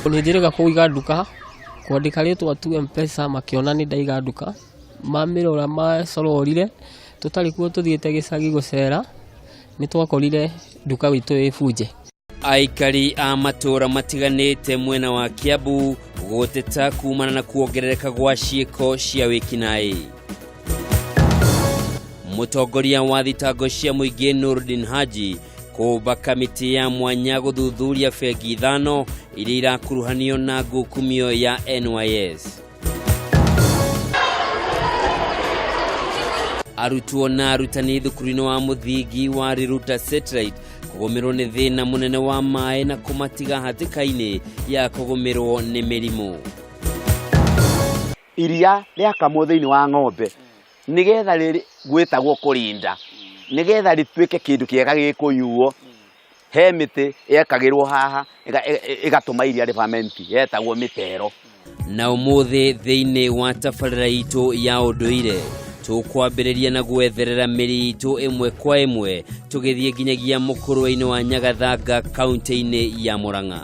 Nĩ njĩrĩga kũiga nduka, kwandĩka rĩtwa tu M-Pesa makĩona nĩ ndaiga nduka, mamĩrora macororire, tũtarĩ kuo tũthiĩte gĩcagi gũcera, nĩ twakorire nduka itũ ĩ bunje. Aikari a matũũra matiganĩte mwena wa Kiambu gũteta kumana na kuongerereka gwa ciĩko cia wĩkinaĩ. Mũtongoria wa thitango cia mũingĩ Nurdin Haji kũmba kamĩtĩ ya mwanya gũthuthuria bengi ithano iria irakuruhanio na ngukumio ya NYS. Arutwo na arutani thukuru-inĩ wa mũthingi wa Riruta Satellite kũgũmĩrwo nĩ thĩna mũnene wa maĩ na kũmatiga hatĩka-inĩ ya kũgũmĩrwo nĩ mĩrimũ. Iria rĩakamwo thĩinĩ wa ng'ombe nĩgetha rĩrĩ gwĩtagwo kũrinda, nĩgetha rĩtuĩke kĩndũ kĩega gĩkũnyuo, he mĩtĩ yekagĩrwo haha ĩgatũma iria rĩ ferment yetagwo mĩtero. Na ũmũthĩ thĩinĩ wa tabarĩra itũ ya ũndũire tũkwambĩrĩria na gwetherera mĩri itũ ĩmwe kwa ĩmwe tũgĩthiĩ nginyagia mũkũrwe-inĩ wa Nyagathanga kaunti-inĩ ya Murang'a.